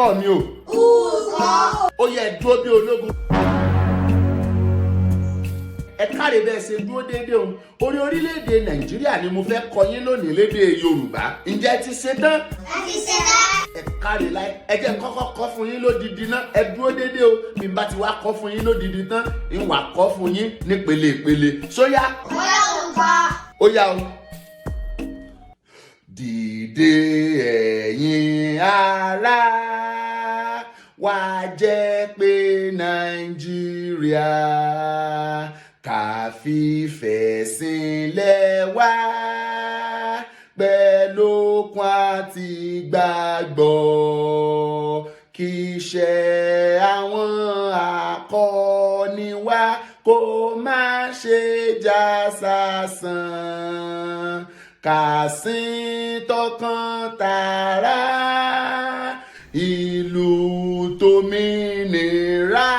Olùkọ́ mi o. Ó yẹ dúró bí ológun. Ẹ káre bẹ́ẹ̀ ṣe dúró déédéé o. Orí orílẹ̀-èdè Nàìjíríà ni mo fẹ́ kọ yín lónìí lédè Yorùbá. Ǹjẹ́ ẹ ti ṣe tán? Ẹ káre láì. Ẹ jẹ́ n kọ́kọ́ kọ́ fún yín lódidi náà. Ẹ dúró déédéé o. Bí n bá ti wá kọ́ fún yín lódidi tán, ń wá kọ́ fún yín nípele ìpele. Sóyá, ó yá o. Dìde, ẹ̀yin ará, wá jẹ́ pé Nàìjíríà ká fìfẹ́ sinlẹ̀ wá pẹ̀lú okun àti gbàgbọ́, kí iṣẹ́ àwọn akọni wa kó má ṣe já sásán, ká sìn tọkàn tara ìlú tómìnira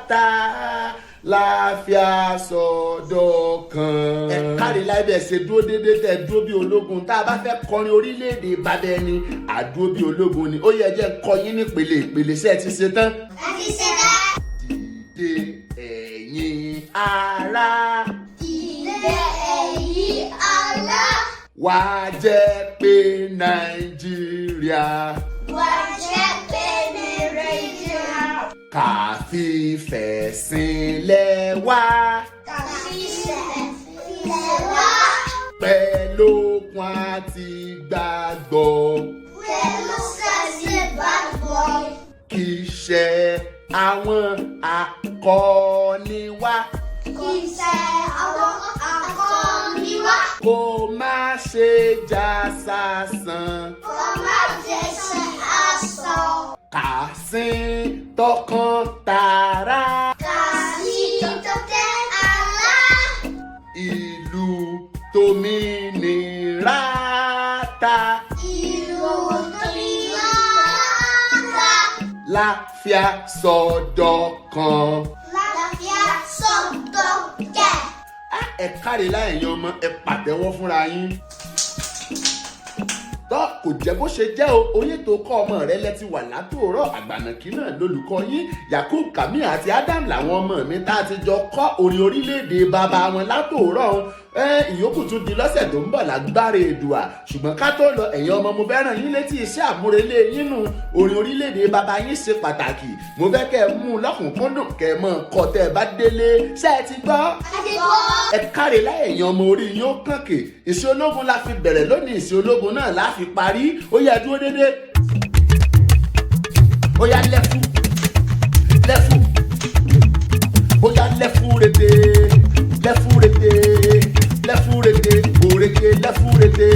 ta láfíà sọ́dọ̀ kan. Ẹ káre láì bẹ́ẹ̀ ṣe dúró déédéé tẹ́ dúró bí ológun. Tá a bá fẹ́ kọrin orílẹ̀-èdè bàbá ẹni, àdúró bí ológun ni. Ó yẹ jẹ́ kọ yín nípele ìpele. Ṣé ẹ ti ṣe tán? Dìde, ẹ̀yin ará, wá jẹ́ pé Nàìjíríà ká fìfẹ́ sinlẹ̀ wá pẹ̀lú okun àti gbàgbọ́, kì í ṣe àwọn akọni wa Iṣẹ́ àwọn akọni wa kó má ṣe já sásán, kó má jẹ́ ṣe asán. Ká sìn tọkàn tara Ká sìn tọkàn tara ìlú tómìnira ta ìlú tómìnira ta láfíà sọ́dọ̀ kan. Láfíà sọ́dọ̀ kẹ̀. Á, ẹ káre láìyan ọmọ, ẹ pàtẹ́wọ́ fúnra yín. Tọ́, kò jẹ́ bó ṣe jẹ́ o. Orí ètò kọ́ ọmọ rẹ lẹ́ti wà látòórọ̀. Àgbànàkí náà lólùkọ́ yín. Yakub, Kami àti Adam làwọn ọmọ mi tá a ti jọ kọ́ orin orílẹ̀-èdè bàbá wọn látòórọ̀. Ẹ ìyókù tún di lọ́sẹ̀ tó ń bọ̀ lágbára Èdùà. Ṣùgbọ́n ká tó lọ, ẹ̀yin ọmọ, mo fẹ́ rán yín létí iṣẹ́ àmúrelé yín nù. Orin orílẹ̀-èdè bàbá yín ṣe pàtàkì. Mo fẹ́ kẹ́ ẹ mú un lọ́kùnkúndùn, kẹ́ ẹ mọ̀ kọ́ tẹ́ ẹ bá délé. Ṣé ẹ ti gbọ́? A ti gbọ́. Ẹ káre láì, ẹ̀yin ọmọ, orí yín ó kànkè. Ìṣe ológun la fi bẹ̀rẹ̀ lónìí, ìṣe ológun náà la fi parí. Ó yẹ dúró dédé. Ó yá, lẹ́fù lẹ́fù. Ó yá, lẹ́fù rete, lẹ́fù rete, lẹ́fù rete, òrèké, lẹ́fù rete.